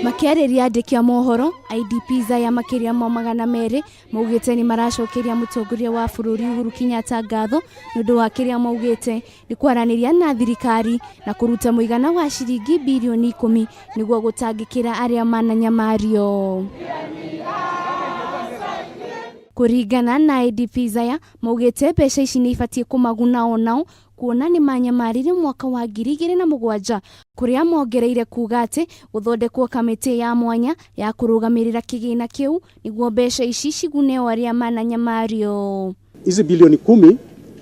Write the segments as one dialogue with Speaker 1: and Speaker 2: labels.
Speaker 1: Makĩarĩria andĩki a mohoro, IDPs aya makĩria ma 200 maugĩte nĩ maracokeria mũtongoria wa bũrũri Uhuru Kenyatta ngatho nĩ ũndũ wa kĩrĩa maugĩte nĩ kwaranĩria na thirikari na kũruta mũigana wa ciringi birioni 10 nĩguo gũtangĩkĩra arĩa mananyamario. Kũringana na IDPs aya, maugĩte mbeca ici nĩ ibatiĩ kũmaguna onao kuona nĩ manyamarire mwaka wa 2007, kũrĩa mongereire kuga atĩ gũthondekwo kamĩtĩ ya mwanya ya kũrũgamĩrĩra kĩgĩna kĩu nĩguo mbeca ici cigune o arĩa mananyamario.
Speaker 2: Hizi bilioni 10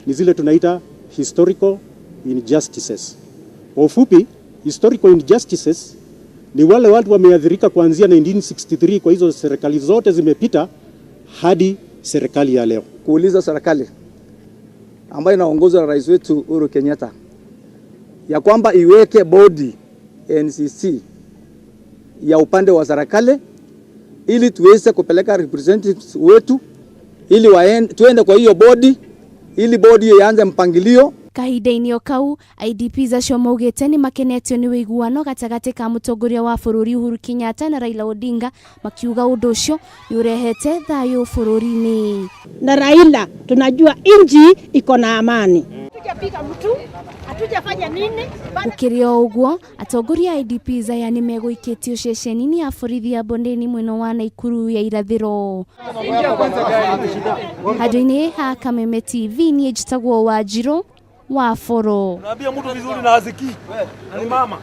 Speaker 2: ni zile tunaita historical injustices. Kwa ufupi, historical injustices ni wale watu wameathirika kuanzia 1963 kwa hizo serikali zote zimepita hadi serikali ya leo.
Speaker 3: Kuuliza serikali ambayo inaongozwa na rais wetu Uhuru Kenyatta ya kwamba iweke bodi NCC ya upande wa serikali ili tuweze kupeleka representatives wetu ili waende, tuende kwa hiyo bodi ili bodi ianze mpangilio.
Speaker 1: Kahinda-inĩ o kau, IDPs acio maugĩte nĩ makenetio nĩ ũiguano gatagatĩ ka mũtongoria wa bũrũri Uhuru Kenyatta na Raila Odinga, makiuga ũndũ ũcio nĩ ũrehete thayũ bũrũri-inĩ.
Speaker 4: Na Raila tunajua inji iko na amani.
Speaker 5: Hatujapiga mtu, hatujafanya nini.
Speaker 1: Gũkĩrĩ o ũguo, atongoria a IDPs aya nĩ megũikĩtio ceceni-inĩ ya borithi ya Bondeni mwena wa Naikuru ya irathĩro. Handũ-inĩ ha Kameme TV, niĩ njĩtagwo Wanjirũ wa Boro.
Speaker 6: Unaambia mtu vizuri na hasikii. Na ni mama.